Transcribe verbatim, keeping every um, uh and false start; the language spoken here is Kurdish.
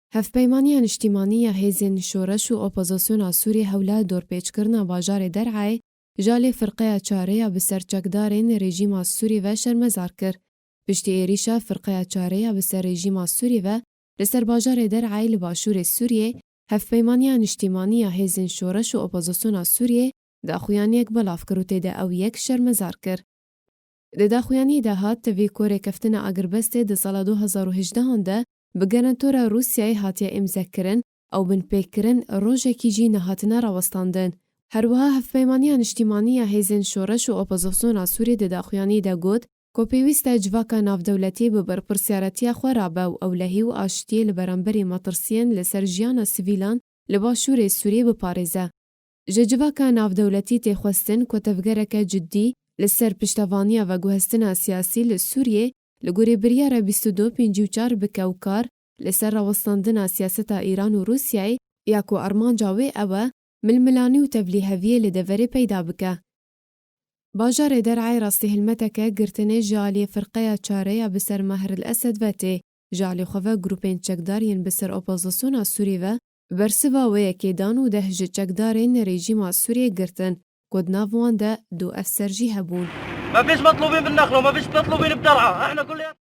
Hevpeymaniya Niştîmanî ya Hêzên Şoreş û Opozisyona Sûriyê hewla dorpêçkirina bajarê Der'ayê ji alî firqeya çarê ya bi ser çekdarên rejîma Sûrî ve şermezar kir. Piştî êrîşa firqeya çarê ya bi ser rejîma Sûrî ve li ser bajarê Der'ayê li başûrê Sûriyê, Hevpeymaniya Niştîmanî ya Hêzên Şoreş û Opozisyona Sûriyê daxuyaniyek belav kir û tê de ew yek şermezar kir. Di daxuyaniyê de hat, tevî ku rêkeftina agirbestê di sala du hezar û hejdehan de bi garantora Rûsyayê hatiye îmzekirin, ew binpêkirin rojekî jî nehatine rawestandin. Her wiha Hevpeymaniya Niştîmanî ya Hêzên Şoreş û Opozisyona Sûrî di daxuyaniyê de got ku pêwîst e civaka navdewletî bi berpirsiyaretiya xwe rabe û ewlehî û aştiyê li beramberî metirsiyên li ser jiyana sivîlan li başûrê Sûriyê biparêze. Ji civaka navdewletî tê xwestin ku tevgereke cidî li ser piştevaniya veguhestina siyasî li Sûriyê li gorî biryara bîst û du pêncî û çar bike û kar li ser rawestandina siyaseta Îran û Rûsyayê ya ku armanca wê ew e milmilanî û tevlîheviyê li deverê peyda bike. Bajarê Der'ayê rastî hilmeteke girtinê ji alî firqeya çarê ya bi ser Mahr el Esed ve tê. Ji alî xwe ve grûpên çekdar yên bi ser opozisyona Sûrî ve bersiva wê yekê dan û deh ji çekdarên rejîma Sûriyê girtin, ku di nav wan de du efser jî hebûn. ما فيش مطلوبين بالنخلة وما فيش مطلوبين بدرعا، احنا كلياتنا